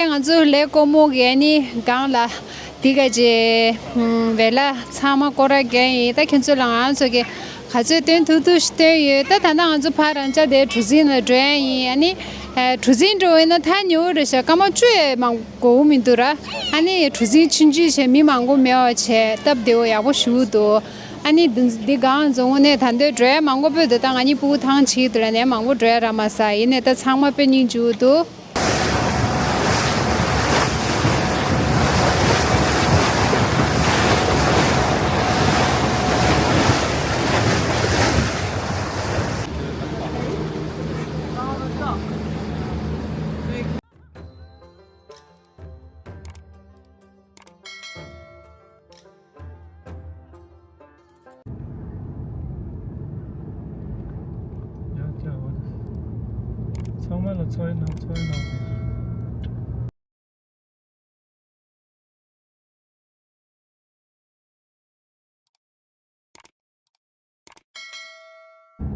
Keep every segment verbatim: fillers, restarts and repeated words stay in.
ང་ཚོ་ལའེ་ཀོ་མོ་གི་ནི་སྒང་ལ་འདི་ག་ཅེ་ཝེ་ལ་ཚང་མ་སྐོར་ར་རྒྱག་ཡིན། ད་ཁྱོད་ཚོ་ལ་ང་ཚོ་གི་ག་ཚོད་སྟོན་ཐུབ་ཐུབ་ཞིག་སྟོན་ཡོད། ད་ད་ལྟ་ང་ཚོ་ཕར་རང་ཅག་དེ་གྲུ་གཟིངས་ལ་འགྲོ་ཡ་ཡིན། ཨ་ནི་གྲུ་གཟིངས་འགྲོ་ཡིན་ན་ཐག་ཉེ་བོ་རེད་ཤག་སྐར་མ་བཅུ་ཡས་མང་དགོས་མི་འདུག་ར། ཨ་ནི་གྲུ་གཟིངས་ཆུང་ཆུང་བྱས་མི་མང་པོ་མེད་པ་བྱས་སྟབས་བདེ་བོ་ཡག་པོ་ཞེ་པོ་འདུག་ཨ་ནི་འདི་འདི་སྒང་ཚོ་དངོས་གནས་ད་འདོད་འགྲོ་ཡ་མང་པོ་སྤོས་འདུག་ད་ང་གཉིས་ཕྲུ་གུ་ཐང་ཆད་འདུག་ར། ནས་མང་པོ་འགྲོ་ཡ་རག་མ་སོང་། ཡིན་ནའི་ད་ཚང་མ་དཔེ་སྙིང་རྗེ་པོ་འདུག་ཡ་ཅག་བ། ཚང་མ་ལ་འཚོ་ཡི་ནང་འཚོ་ཡི་ནང་ཟེར།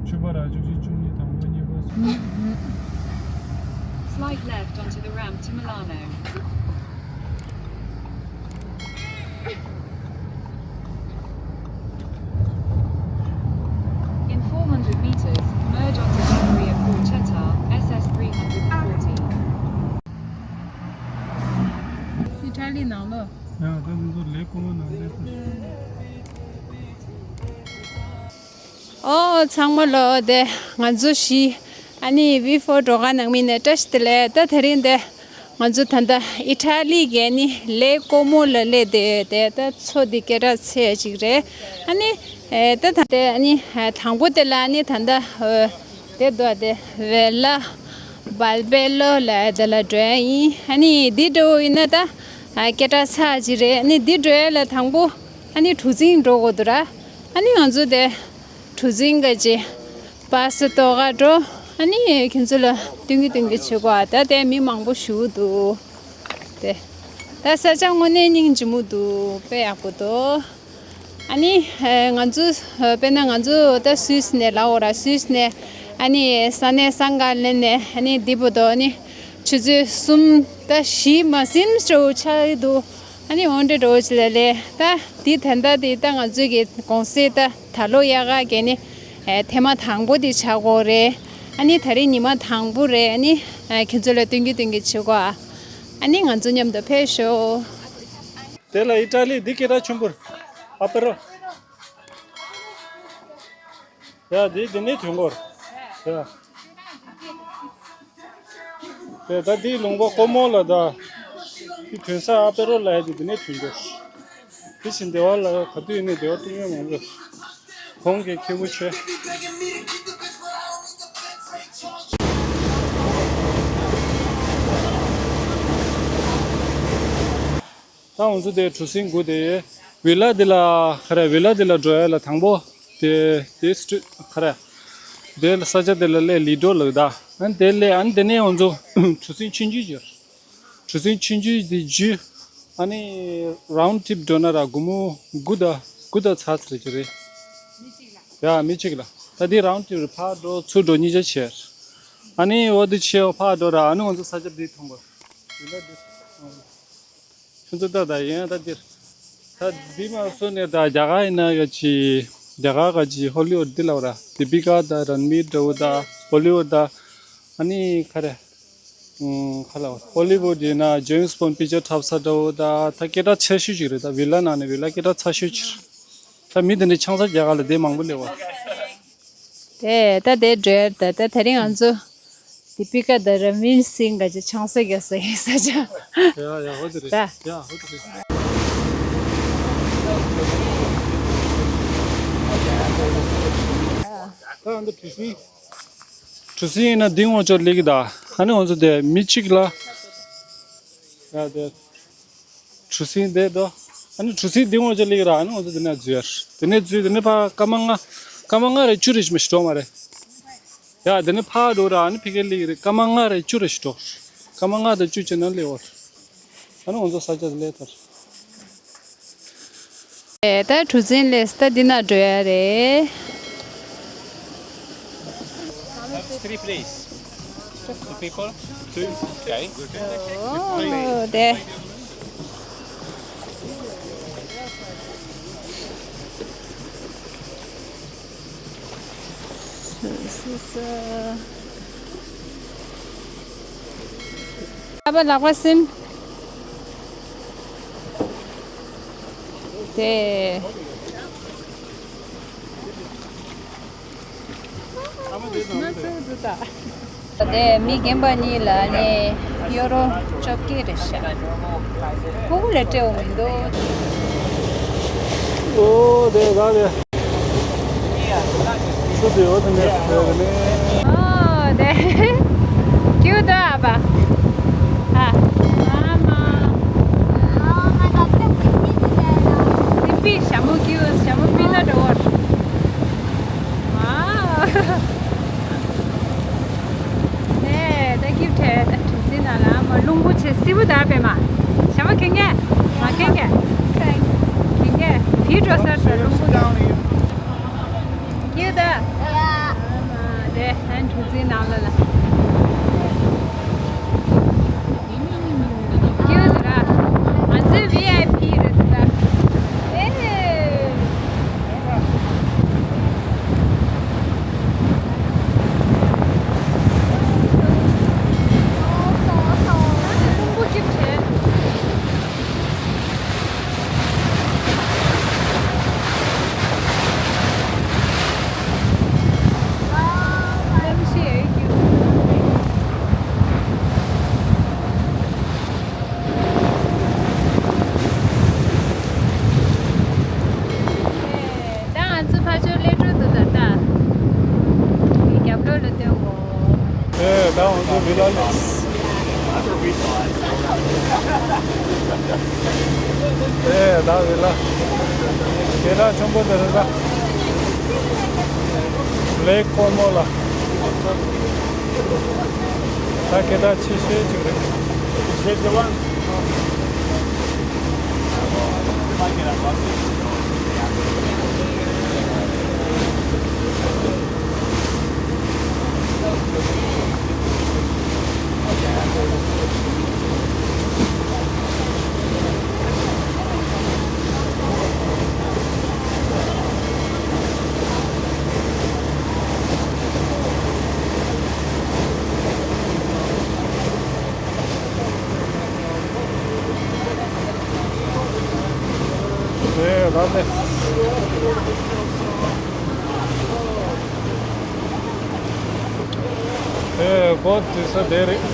བཅུ་པ་ར་བཅུ་གཅིག་བཅུ་གཉིས། དང་པོ་གཉིས་པ་གསུམ། Slight left onto the ramp to Milano. In four hundred meters, merge onto Galleria Porchetta, S S three hundred forty. ཨི་ཊ་ལི་ནང་ལོགས། ཡང་ད་ང་ཚོ་ལའེ་ཀོ་མོ་ནང་སླེབས་ཐུབ། ཨོ་ཚང་མ་ལོ། དེ་ང་ཚོ་བཞི་ཨ་ནི་ཝི་ཕོར་འགྲོ་ག་ནང་མི་ནས་བཀྲ་ཤིས་བདེ་ལེགས། ད་དེ་རིང་དེ་ང་ཚོ་ད་ལྟ་ཨི་ཊ་ལི་གི་ནི་ལའེ་ཀོ་མོ་ལ་སླེབས་དེ་དེ་ད་མཚོ་འདི་སྐད་གྲགས་ཆེ་ཅིག་རེད། ཨ་ནི་ཨེ་ད་ད་དེ་ཨ་ནི་ཨེ་དང་པོ་དེ་ལ་ཨ་ནི་ད་ལྟ་ཨེ་དེ་འདུག་དེ་ཝེ་ལ་བལ་བེ་ལོ་ལ་དེ་ལ་འགྲོ་ཡ་ཡིན། ཨ་ནི་འདི་འགྲོ་ཡིན་ན་ད་ཨ་སྐད་གྲགས་ཆེ་ཅིག་རེད། ཨ་ནི་འདི་འགྲོ་ཡ་ལ་དང་པོ་ཨ་ནི་གྲུ་གཟིངས་འགྲོ་དགོས་འདུག་ར། ཨ་ནི་ང་ཚོ་དེ་གྲུ་གཟིངས་ག་ཅེ་བྷ་སི་ཐོག་ག་འགྲོ། ཨ་ནི་ཁྱོད་ཚོ་ལ་སྟོན་གི་སྟོན་གི་བྱེད་དགོས། ཨ་ད་དེ་མི་མང་པོ་ཞེ་པོ་འདུག་དེ་ད་ས་ཆ་དངོས་གནས་སྙིང་རྗེ་མོ་འདུག་དཔེ་ཡག་པོ་འདུག་ཨ་ནི་ང་ཚོ་དཔེར་ན་ང་ཚོ་ད་སུད་སི་ནས་ལབ་འོ་ར། སུད་སི་ནས་ཨ་ནི་ས་གནས་སང་ག་ལེན་ནས་ཨ་ནི་འདི་བར་དུ་ཨ་ནི་ཆུ་ཚོད་གསུམ་ད་བཞི་མ་ཟིན་འགྲོ་ཆགས་ཀྱི་འདུག་ཨ་ནི་འོ་འདྲ་འགྲོ་ཅི་ལ་ལས་ད་འདི་ད་ལྟ་འདི་ད་ང་ཚོའི་གི་གུང་སེང་ད་ད་ལོ་ཡག་ག་གི་ནི་ཨེ་ཐེངས་མ་དང་པོ་འདི་ཆགས་ཀྱི་རེད། ཨ་ནི་ད་རེས་ཉི་མ་དང་པོ་རེད། ཨ་ནི་ཨེ་ཁྱེད་ཚོ་ལ་སྟོན་གི་སྟོན་གི་བྱེད་དགོས་ཨ། ཨ་ནི་ང་ཚོ་མཉམ་དུ་ཕེབས་ཤོག་དེ་ལ་ཨི་ཊ་ལི་འདི་སྐད་གྲགས་ཆེན་པོ་རེད། ཨ་པེ་རོ། ཡ་འདི་འདི་ནས་ཐོན་གོ་རེད། ཡ། དེ་ད་འདི་ལུང་པ་ཀོ་མོ་ལ་ད། འདི་ཐོན་ས་ཨ་པེ་རོ་ལ་ཡ་འདི་འདི་ནས་ཐོན་གོ། དེ་བཞིན་སྡེ་བ་ལ་ག་དུས་ཡིན་ནའི་སྡེ་བ་སྟོན་ཡ་མང་པོ་ཡོད། གོང་གི་ཁེ་པོ་ཆེ། ད་ང་ཚོ་དེ་གྲུ་གཟིངས་སྒུག་དེ་ཝི་ལ་འདི་ལ་ག་རེ། ཝི་ལ་འདི་ལ་འགྲོ་ཡ་ལ་དང་པོ་དེ་དེ་སི་ཊི་རི་ཊི་ག་རེ། དེ་ལ་ས་ཆ་དེ་ལ་སླེབས། ལི་ཌོ་ལབ་ད། ཨ་ནི་དེ་སླེབས། ཨ་ནི་དེ་ནས་ང་ཚོ་གྲུ་གཟིངས་ཆུང་ཆུང་ཅིག་ཡོད། གྲུ་གཟིངས་ཆུང་ཆུང་དེ་བརྒྱུད་ཨ་ནི་རའུན་ཌི་ཊི་རིབ་འགྲོ་ན་ར་སྒོར་མོ་དགུ་དང་དགུ་དང་ཚ་ཚ་ཅིག་རེད། ཡ་མི་གཅིག་ལ། ད་འདི་རའུན་ཌི་ཊི་རིབ་ཕར་འགྲོ་ཚུར་འགྲོ་གཉིས་ཆ་བྱས། ཨ་ནི་འོ་དེ་བྱས་ཕར་འགྲོ་ར། ཨ་ནི་ང་ཚོ་ས་ཆ་འདི་མཐོང་གོ། ཁྱོད་ཚོ་ལྟ་ད་ཡིན་ད་འདིར། ད་འདི་མ་སོ་ནས་ད་རྒྱ་གར་ཡིན་ན་ག་ཅི། རྒྱ་གར་ག་ཅི་ཧོ་ལི་ཝུཌ་འདི་ལ་འོ་ར། དི་པི་ཀ་དང་རན་བིར་འདྲ་བོ་དང་བྷོ་ལི་ཝུཌ་དང་། ཨ་ནི་ག་རེ། ཨུམ་ག་ལ་འོ། ཧོ་ལི་ཝུཌ་ཡིན་ན་ཇེམ་སི་བོན་པིག་ཅར་འཁྲབ་ས་འདྲ་བོ་དང་། ད་སྐད་གྲགས་ཆེ་ཤོས་ཅིག་རེད། ད་ཝི་ལ་ནང་ནས་ཝི་ལ་སྐད་གྲགས་ཆེ་ཤོས་ཅིག་རེད། ད་མི་དེ་འདྲའི་ཆང་ས་རྒྱ་གར་ལ་དེ་མང་པོ་སླེབས་པ། དེ་ད་དེ་འགྲོ་ཡ་ད་ད་དེ་རིང་ང་ཚོ་དི་པི་ཀ་དང་རན་བིར་སིང་ག་ཅི་ཆང་ས་རྒྱག་ས་ཡིན་ས་ཆ། ཡ་ཡ་ཧོ་དེ་རེད། ད་ཡ་ཧོ་དེ་རེད། ད་འདི་གྲུ་གཟིངས། གྲུ་གཟིངས་ཡིན་ན་འདི་ངོ་ཅོག་སླེབས་ཀྱི་ད། ཨ་ནི་ང་ཚོ་དེ་མི་གཅིག་ལ། ཡ་དེ། གྲུ་གཟིངས་དེ་དོ། ཨ་ནི་གྲུ་གཟིངས་འདི་ངོ་ཅོག་སླེབས་ཀྱི་ར། ཨ་ནི་ང་ཚོ་དེ་ནས་འཛུལ་ཡར། དེ་ནས་འཛུལ། དེ་ནས་ཕར་སྐར་མ་ལྔ། སྐར་མ་ལྔ་རེ་བཅུ་རེ་ཞིག་མ་ཞིག་འགྲོ་མ་རེད། ཡ་དེ་ནས་ཕར་འགྲོ་ར། ཨ་ནི་ཕ་གིར་སླེབས་ཀྱི་རེད། སྐར་མ་ལྔ་རེ་བཅུ་རེ་ཞིག་འགྲོ། སྐར་མ་ལྔ་དང་བཅུ་བྱས་ན་སླེབས་འོར། ཨ་ནི་ང་ཚོ་ས་ཆ་དེ་སླེབས་ཐར། ཨེ་ད་གྲུ་གཟིངས་སླེབས། ད་འདི་ན་འགྲོ་ཡ་རེད། That's three place. Two people? Two? Okay. Oh, there. This is, uh, ཨ་ཕ་ལག་པ་སིམ། དེ། དེ་མི་རྒན་པ་གཉིས་ལ་ནི་ཡོ་རོ་བཅོ་བརྒྱད་རེད་ཤག་ཕྲུ་གུ་ལས་སྤྲད་འོང་མི་འདུག་ཨོ་དེ་ག་ལེ། ཨོ་དེ། ཁྱིའུ་དོ་ཨ་ཕ། ཨ། མ་མ། ཨོ་མའི་གོཌ། དེ་པི་ཞྭ་མོ་ཁྱིའུ། ཞྭ་མོ་པི་ན་འགྲོ་བར། ཨ། ཨེ་ད་ཀིབ་ཁྲེ་ད་གྲུ་གཟིངས་ནང་ལ་མ་རླུང་བུ་ཆེ་སིལ་བུ་དར་པས་མ། ཞྭ་མོ་ཁེངས་གས། མ་ཁེངས་གས། ཁེངས་གས། བི་འགྲོ་སར་ད་རླུང་བུ། ཀིབ་ད། དེ་ཧན་གྲུ་གཟིངས་ནང་ལ་ལ། ཀིབ་ད་ར། ང་ཚོའི་བི་ཨའི་པི་རེད་ད། ཨེ། ད་ང་ཚོ་ཕར་ཕྱོགས་སླེབས་འགྲོ་འདུག་ད་ལྟ། དེ་རྒྱབ་ལོགས་ལ་སྟོན་གོ། ཨེ་ད་ང་ཚོ་བི་ལ་སླེབས། ཨེ་ད་བི་ལ། བི་ལ་ཆེན་པོ་དེ་རེད་ད། ལེག་ཀོ་མོ་ལ། ད་སྐད་གྲགས་ཆེ་ཤོས་ཅིག་རེད། ཨེ་ལགས་ཏེ། ཨེ་སྒོ་འཛུལ་ས་དེ་རེད།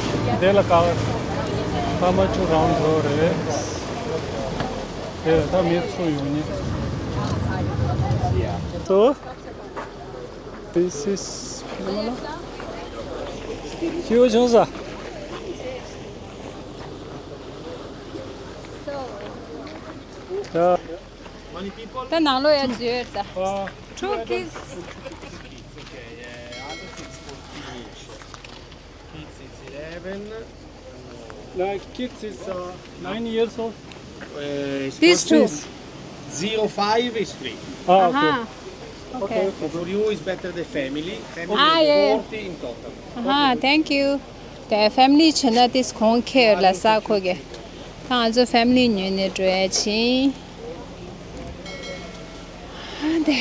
དེ་ལ་ཀ་བ་ཀ་མ་ཆུ་རང་བཟོ་རེད། ཨེ་ད་མི་ཚོ་ཡོང་ནི། ཚོ། This is ཁྱིའུ་བྱུང་ས། ད་ནང་ལོགས་ཡ་བརྗོད་ད། Two kids. It's okay, yeah, adult is fourteen each. Kids is eleven. Like kids is uh, nine years old. Uh, These two. Zero five is free. Ah, okay. Okay. For you is better the family. Family Ah, yeah, yeah. forty in total. Aha, thank you. དེ་ཕེ་མི་ལི་བྱས་ན་དེ་གོང་ཁེར་ལ་ས་ཁོ་གེ། ད་ང་ཚོ་ཕེ་མི་ལི་ཉོས་ནས་འགྲོ་ཡ་ཕྱིན། དེ།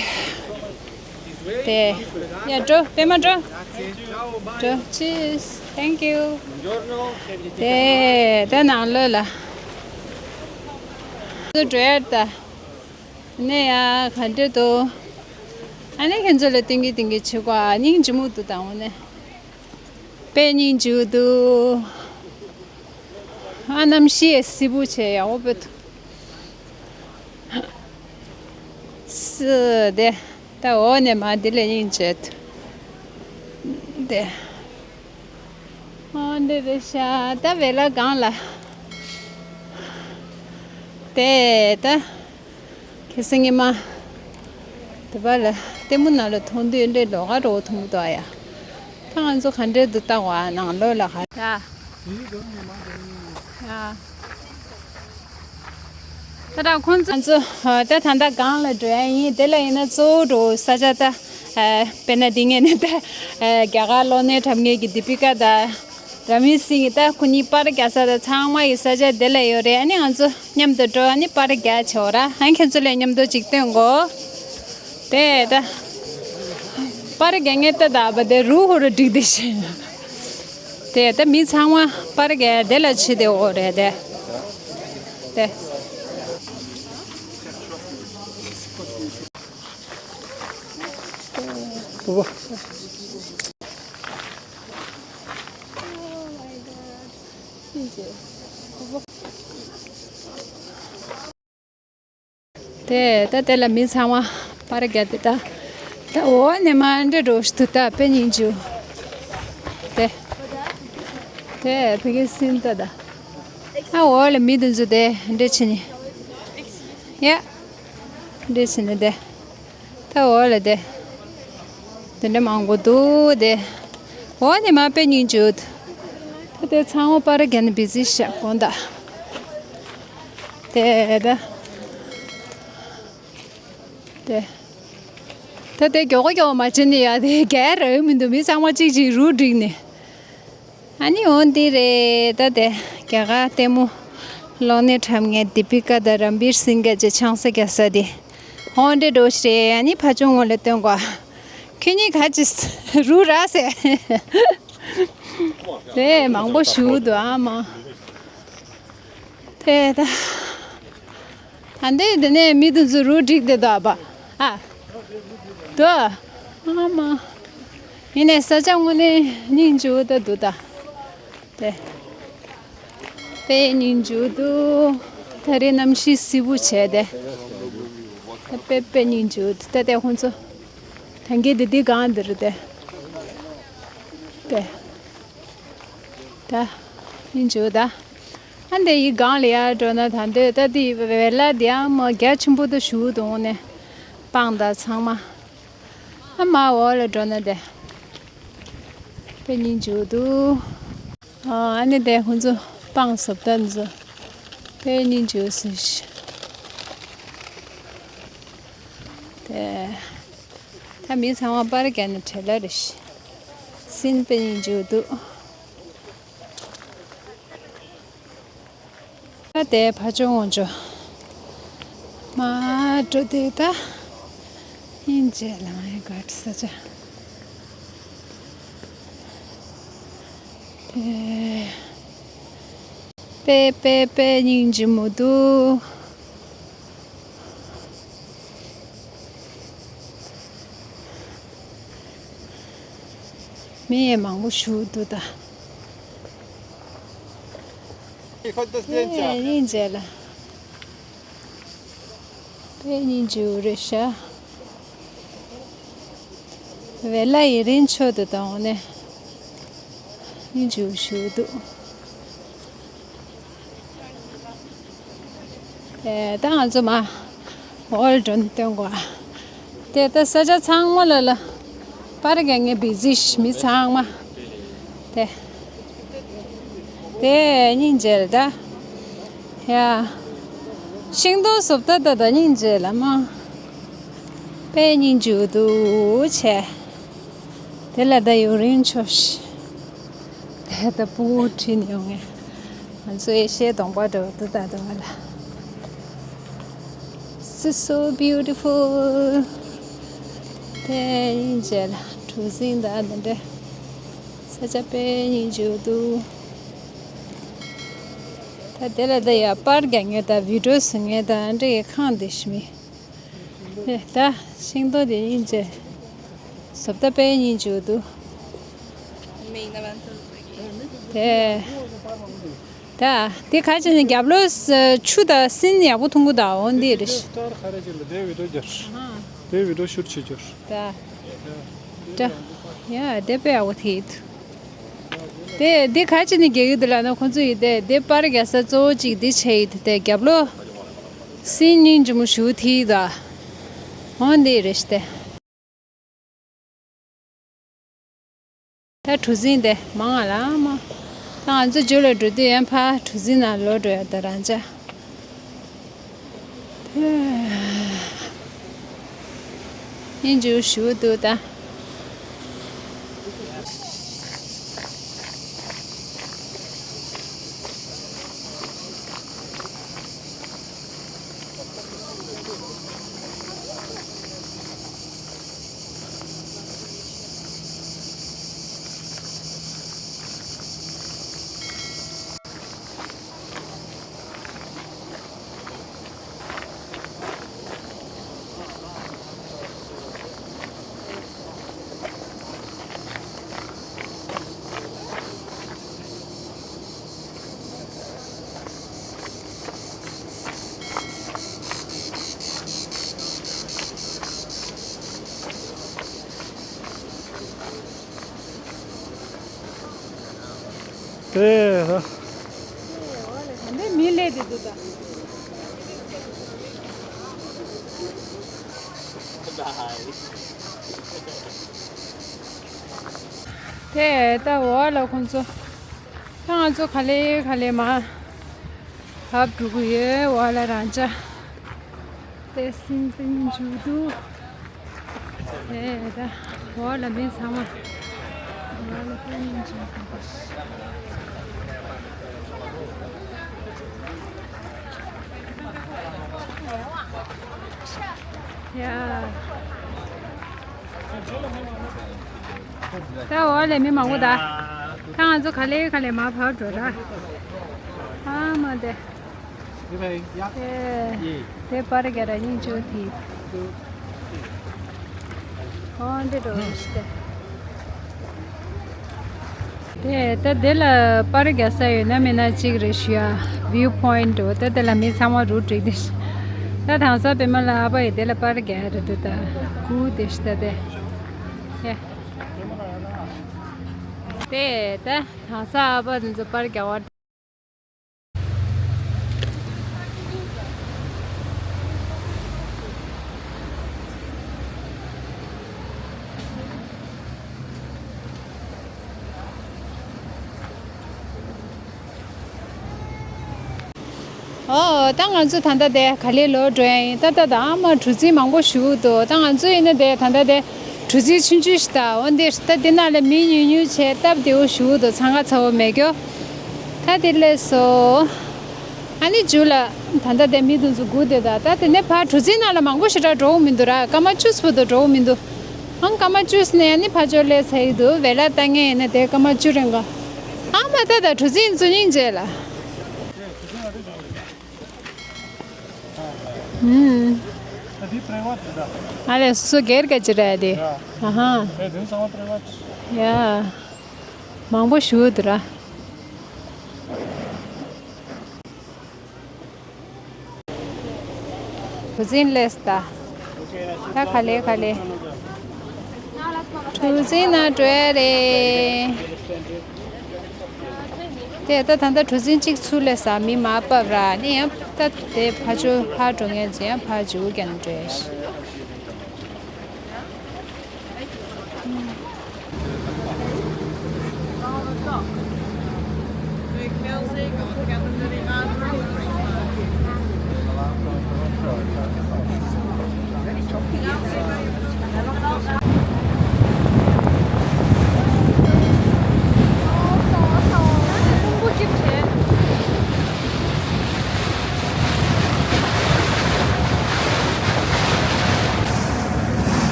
དེ། ཡ་འགྲོ་པད་མ་འགྲོ། འགྲོ། Cheers. Thank you. དེ། དེ་ནང་ལོགས་ལ། ཚོ་འགྲོ་ཡ་ད། ནས་ཡ་ག་འདྲ་འདུག་ཨ་ནི་ཁྱེད་ཚོ་ལ་སྟོན་གི་སྟོན་གི་བྱེད་དགོས་ཨ། སྙིང་རྗེ་མོ་འདུག་ད་འོ་ནས། དཔེ་སྙིང་རྗེ་འདུག་ཨ་གནམ་གཤིས་བསིལ་པོ་བྱས་ཡག་པོ་འདུག་སི་དེ། ད་འོ་ནས་མ་འདི་ལ་སྙིང་རྗེ་འདུག་དེ། ཨོ་འདི་རེད་ཤག་ད་བེ་ལ་སྒང་ལ། དེ་ད། ཁེ་སང་ཉི་མ། དེ་པ་ལ་ལྟད་མོ་ནང་ལ་མཐོང་དུས་འདྲེ་ལོག་ག་འགྲོ་མཐོང་གི་འདུག་ཨ་ཡ། ད་ང་ཚོ་ག་འདྲས་འདུག་ལྟ་བ་ནང་ལོགས་ལ་ག་ཡ། ཡ། ད་ད་ཁོང་ཚོ་ང་ཚོ་ད་ད་ལྟ་སྒང་ལ་འགྲོ་ཡ་ཡིན། དེ་ལ་ཡིན་ན་གཙོ་བོ་འགྲོ་ས་ཆ་ད། དཔེར་ན་འདི་ངས་ནི་ད། རྒྱ་གར་གློག་བརྙན་འཁྲབ་མཁན་གྱི་དི་པི་ཀ་ད། ར་མི་སིང་གི་ད་ཁོ་གཉིས་པར་རྒྱག་ས་ད་ཚང་མ་ཡི་ས་ཆ་དེ་ལ་ཡོད་རེད། ཨ་ནི་ང་ཚོ་མཉམ་དུ་འགྲོ། ཨ་ནི་པར་རྒྱག་ཆོག་ར། ཨ་ནི་ཁྱེད་ཚོ་ལ་མཉམ་དུ་ཅིག་སྟོན་གོ། དེ་ད་པར་རྒྱག་ངེས་ད་ད་བ་དེ་རུ་ཧུ་རུ་འགྲིག་དེ་ཤེས། དེ་ད་མི་ཚང་མ་པར་རྒྱག་དེ་ལ་ཆེ་དེ་འོ་རེད་དེ། དེ། དེ་ད་དེ་ལ་མི་ཚང་མ་པར་རྒྱག་དེ་ད། ད་འོ་ནས་མ་འདྲེ་འགྲོ་ཤི་ཐུ་ད་པེ་ཉིན་ཇུ། དེ། དེ་ཕ་གི་སིན་ད་ད། ཨ་འོ་ལ་མི་དུ་འཛུ་དེ་འདྲེ་ཆི་ནི། ཡ། འདྲེ་ཆི་ནི་དེ། ད་འོ་ལ་དེ། དེ་འདྲ་མང་པོ་འདུག་དེ། འོ་ནི་མ་པེ་ཉིན་ཇུ། ད་དེ་ཚང་མ་པར་རྒྱག་ནི་བི་ཟི་ཤག་གོང་ད། དེ་ད། དེ། ད་དེ་མགྱོགས་མགྱོགས་མ་བྱེད་ནི་ཡ་དེ་རྒྱལ་ར་མི་འདུག་མི་ཚང་མ་གཅིག་གཅིག་རུ་བསྒྲིགས་ནས། ཨ་ནི་འོ་འདི་རེད་ད་དེ་རྒྱ་གར་ལྟད་མོ། གློག་བརྙན་འཁྲབ་མཁན་དི་པི་ཀ་དང་རན་བིར་སིང་ག་ཅེ་ཆང་ས་རྒྱག་ས་དེ། འོ་འདྲེ་འགྲོ་ཤི་རེད། ཨ་ནི་ཕ་ཆུང་ངོ་ལ་སྟོན་གོ། ཁྱོད་གཉིས་ག་ཅི་རུ་ར་ཟེར། དེ་མང་པོ་ཞུ་འདུག་ཨ་མ། དེ་ད། ད་འདི་འདི་ནས་མི་དུ་འཛུ་རུ་འགྲིག་དེ་དོ་ཨ་པ། ཨ། དོ། ཨ་མ། ཡིན་ནས་ས་ཆ་དངོས་གནས་སྙིང་རྗེ་པོ་ད་འདུག་ད། དེ། དཔེ་སྙིང་རྗེ་པོ་འདུག་ད་རེས་གནམ་གཤིས་བསིལ་པོ་བྱས་ཏེ། ད་དཔེ་དཔེ་སྙིང་རྗེ་པོ་འདུག་ད་དེ་ཁོང་ཚོ། ད་གིན་འདི་འདི་གང་འདི་རུ་དེ། དེ། ད། སྙིང་རྗེ་པོ་ད། ཨ་འདི་ཡི་སྒང་ལ་ཡར་འགྲོ་ན་ད་འདོད་ད་འདི་བེ་ལ་འདི་ཡང་མ་རྒྱ་ཆེན་པོ་ད་ཞུ་འདུག་ནས། སྤང་ད་ཚང་མ། ཨ་མ་འོག་ལ་འགྲོ་ན་དེ། དཔེ་སྙིང་རྗེ་པོ་འདུག་ཨ་ནི་དེ་ཁོང་ཚོ་སྤང་བཟོ་ལྟ་ཚོ། དཔེ་སྙིང་རྗེ་པོ་ཟིག་དེ། ད་མི་ཚང་མ་པར་རྒྱག་ནས་བྲེལ་ལ་རེ་ཤི། སིན་དཔེ་སྙིང་རྗེ་པོ་འདུག་ད་དེ་ཕ་ཆོ་ངོ་ཆོ། མ་འགྲོ་དེ་ད། སྙིང་རྗེ་ལ་མ་ཡི་ག་ས་ཆ། དེ། པེ་པེ་པེ་སྙིང་རྗེ་མོ་འདུག་མི་ཡང་མང་པོ་བཞུགས་འདུག་ད། ཨེ་སྙིང་རྗེ་ལ། དཔེ་སྙིང་རྗེ་པོ་རེད་ཤག་བེ་ལ་ཡི་རིན་ཆོད་དུ་བཏང་ནས་སྙིང་རྗེ་པོ་བཞུགས་འདུག་དེ་ད་ང་ཚོ་མ་ཧོལ་འགྲོ་ནས་སྟོན་གོ། དེ་ད་ས་ཆ་ཚང་མ་ལ་ལ་པར་རྒྱག་མཁན་བི་ཟི་ཤི་མི་ཚང་མ། དེ། དེ་སྙིང་རྗེ་ལ་ད། ཡ། ཤིང་སྡོང་བཟོ་ལྟ་ད་ད་སྙིང་རྗེ་ལ་མ། དཔེ་སྙིང་རྗེ་འདུག་བྱས། དེ་ལ་ད་ཡུན་རིང་ཆོག་ཤི། དེ་ད་སྤུ་གུ་ཁྲིད་ནས་ཡོང་ངས། ང་ཚོ་ཨེ་ཤེ་གདོང་པ་འདྲ་བོ་འདུག་ད་དུང་ང་ལ། This is so beautiful. དཔེ་སྙིང་རྗེ་ལ་གྲུ་གཟིངས་དང་འདི་འདྲ། ས་ཆ་དཔེ་སྙིང་རྗེ་པོ་འདུག་ད་དེ་ལ་ད་ཡ་པར་རྒྱག་མཁན་དང་བི་ཌིའོ་བཟོ་མཁན་དང་འདྲ་ཡི་ཁང་དེ་ཤི་མི། ད་ཤིང་ཏོག་དེ་ཡིན་ཅེ། བཟོ་ལྟ་དཔེ་སྙིང་རྗེ་པོ་འདུག་དེ། ད་དེ་ག་ཅི་ནས་རྒྱབ་ལོགས་ཆུ་དང་སིན་ཡག་པོ་འཐུང་གི་འདུག་འོ་འདི་རེད། དེ་བི་ཌིའོ་ཤུཊ་བྱེད་རྒྱུར། ད། ད། ཡ་དེ་དཔེ་ཡག་པོ་ཐིག་དེ་འདི་ག་ཅི་ནས་རྒྱག་གི་འདུག་ལབ་ན་ཁོང་ཚོ་ཡིན་ཏེ་དེ་པར་རྒྱག་ས་གཙོ་བོ་གཅིག་འདི་བྱས་ཡིན་ཏེ་རྒྱབ་ལོགས་སིན་སྙིང་རྗེ་མོ་ཞུ་ཐིག་ད། འོ་འདི་རེད་ཤི་ཏེ། ད་གྲུ་གཟིངས་དེ་མང་ང་ལ་མ། ད་ང་ཚོ་ཇོ་ལ་འགྲོ་དུས་ཡང་ཕ་གྲུ་གཟིངས་ནང་ལོག་འགྲོ་ཡ་ད་རང་ཅག་ཨིན་ཇུ་ཞུ་འདུག་ད། ཨེ། ད་འདི་མི་ལས་དེ་འདུག་ད། དེ་ད་འོག་ལ་ཁོང་ཚོ། ད་ང་ཚོ་ག་ལེ་ག་ལེ་མར་བབས་འགྲོ་གི་ཡོད། འོག་ལ་རང་ཅག་དེ་སིང་སིང་འཇུ་འདུག་དེ་ད་འོག་ལ་མི་ཚང་མ་འོག་ལ་སིང་སིང་འཇུ་འདུག་ཡ། ད་འོག་ལ་མི་མང་པོ་ད། ད་ང་ཚོ་ག་ལེ་ག་ལེ་མར་བབས་འགྲོ་ད། ཨ་མ་དེ། དེ། དེ་པར་རྒྱག་ར་སྙིང་རྗེ་པོ་དེ། ཨོ་འདི་འགྲོ་ཤི་དེ། དེ་ད་དེ་ལ་པར་རྒྱག་ས་ཡོད་ན་མེད་ན་གཅིག་རེ་ཞུ་ཡ། བིའུ་པོའིན་ཊི་འགྲོ། ད་དེ་ལ་མི་ཚང་མ་རུབ་བསྒྲིགས་ཏེ་ཤི། ད་དང་ས་པད་མ་ལགས་ཨ་ཕ་ཡིས་དེ་ལ་པར་རྒྱག་ཡ་རེད་འདུག་ད་སྒུག་བསྡད་ཤི་ད་དེ། ཡ། དེ་ད་དང་ས་ཨ་ཕ་དེ་ཚོ་པར་རྒྱག་པ། ཨོ། ད་ང་ཚོ་ད་ལྟ་དེ་ག་ལེ་ལོག་འགྲོ་ཡ་ཡིན། ད་ད་ད་ཨ་མ་གྲུ་གཟིངས་མང་པོ་ཞིག་འདུག་ད་ང་ཚོ་ཡིན་ན་དེ་ད་ལྟ་དེ་གྲུ་གཟིངས་ཆུང་ཆུང་ཞིག་ད། འོན་ཏེ་ད་དེ་ནང་ལ་མི་ཉུང་ཉུང་བྱས་སྟབས་བདེ་བོ་ཞིག་འདུག་འཚང་ཁ་ཚ་བོ་མེད་རྒྱུ། ད་དེ་ལས་སོ། ཨ་ནི་མཇུག་ལ་ད་ལྟ་དེ་མི་དེ་ཚོ་སྒུག་བསྡད་ད། ད་དེ་ནས་ཕར་གྲུ་གཟིངས་ནང་ལ་མང་པོ་ཞེ་དྲག་འགྲོ་འོང་མི་འདུག་ར། སྐར་མ་བཅུ་ཙམ་དུ་འགྲོ་འོང་མི་འདུག་ཨང་སྐར་མ་བཅུ་ཙམ་ནས་ཨ་ནི་ཕར་ཕྱོགས་སླེབས་ཚར་ཡི་འདུག་ཝེ་ལ་ལྟ་མཁན་ཡིན་ན་དེ་སྐར་མ་བཅུ་རིང་ག་ཨ་མ་ད་ད་གྲུ་གཟིངས་འཛུལ་སྙིང་རྗེ་ལ། ཨུམ། ཨ་ལེ་སོ་སོ་སྒེར་ག་ཅི་ར་དེ། ཨ་ཧ། ཡ། མང་པོ་ཞུ་འདུག་ར། གྲུ་གཟིངས་སླེབས་ད། ད་ག་ལེ་ག་ལེ། གྲུ་གཟིངས་ནང་འགྲོ་ཡ་རེད། དེ་ད་ད་ལྟ་གྲུ་གཟིངས་གཅིག་ཚུར་སླེབས་ས་མི་མར་ཕབ་ར་ནི་ཡང་ད་དེ་ཕར་ཕྱོགས་ཕར་འགྲོ་མཁན་ཚོ་ཡང་ཕར་མཇུག་རྒྱབ་ནས་འགྲོ་ཡ་ཞིག་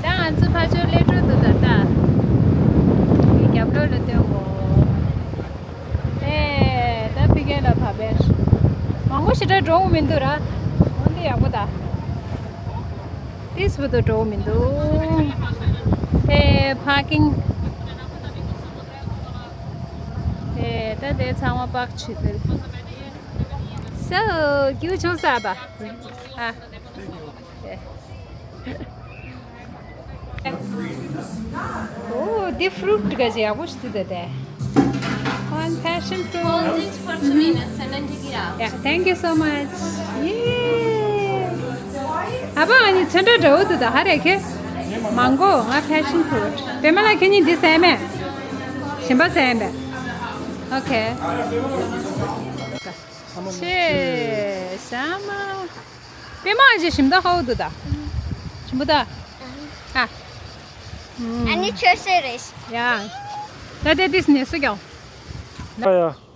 ད་ང་ཚོ་ཕར་ཕྱོགས་སླེབས་འགྲོ་འདུག་ད་ལྟ། དེ་རྒྱབ་ལོགས་ལ་སྟོན་གོ། ཨེ། ད་ཕ་གི་ལ་བབས་པས། མང་པོ་ཞེ་དྲག་འགྲོ་འོང་མི་འདུག་ར། འོན་ཏེ་ཡག་པོ་ད། ཏིས་བུ་དུ་འགྲོ་འོང་མི་འདུག་ཨེ། པར་ཀིང་། ཨེ། ད་དེ་ཚང་མ་པག་ཆུ་དེ། སོ། ཀྱུ་ཆུང་ས་པ། ཨ། ཨོ། འདི་ཕུ་རུཊ་ག་ཅི་ཡག་པོ་ཞིག་འདུག་ད། One passion fruit. One is for Serena, and then take it out. Yeah, thank you so much. Yeah. ཨ་ཕ་ང་གཉིས་ཚོན་ཁྲ་འདྲ་བོ་འདུག་ད་ཧ་རེ་ཁེ། མང་གོ་ང་passion fruit. པད་མ་ལགས་ཁྱེད་གཉིས་འདི་ཟས་མེད། གཞན་པ་ཟས་ཡིན་པས། Okay. ཆེ། ཤ་མ། པད་མ་ཨ་ཅེ་ཞིམ་ད་ཧའོ་དུ་ད། ཞིམ་པོ་ད། ཨ། ཨ་ནི་ཆོས་སེ་རེད། ཡ། ད་དེ་དིས་ནས་སུ་ཀྱང་། ཡ་ཡ།